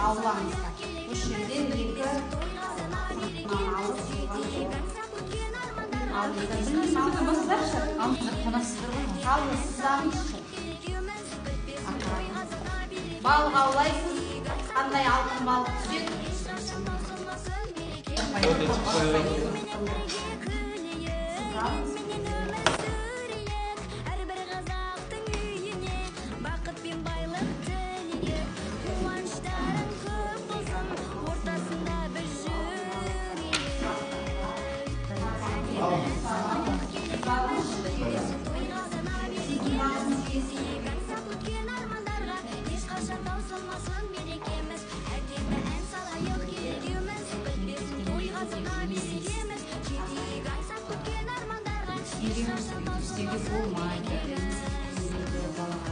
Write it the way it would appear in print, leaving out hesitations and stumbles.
Аулаңыздар. Осы жерден екі нан алып соған алыңыздар. Білмеймін, алыңыздаршы. Алыңыздар, қонақсыздар ғой. Алыңыз, сіз алыңызшы. Балық аулайсыз, қандай алтын балық түседі? Вот эти қойылып. Сіз алыңыз. Әрбір қазақтың үйіне бақыт пен байлық тілейік, қуаныштарың көп болсын, ортасында біз жүрейік. Сіз алыңызшы. Тойғазына берекеміз кезейік, аңсап күткен армандарға ешқашан таусылмасын берекеміз. Әдемі ән салайық екеуміз, бітпесін тойғазына берекеміз. Жетейік аңсап күткен армандарға, Үйреніңіз, ешқашан өйтіп істеуге таусылмасын болмайды берекеміз. Дейді балаға.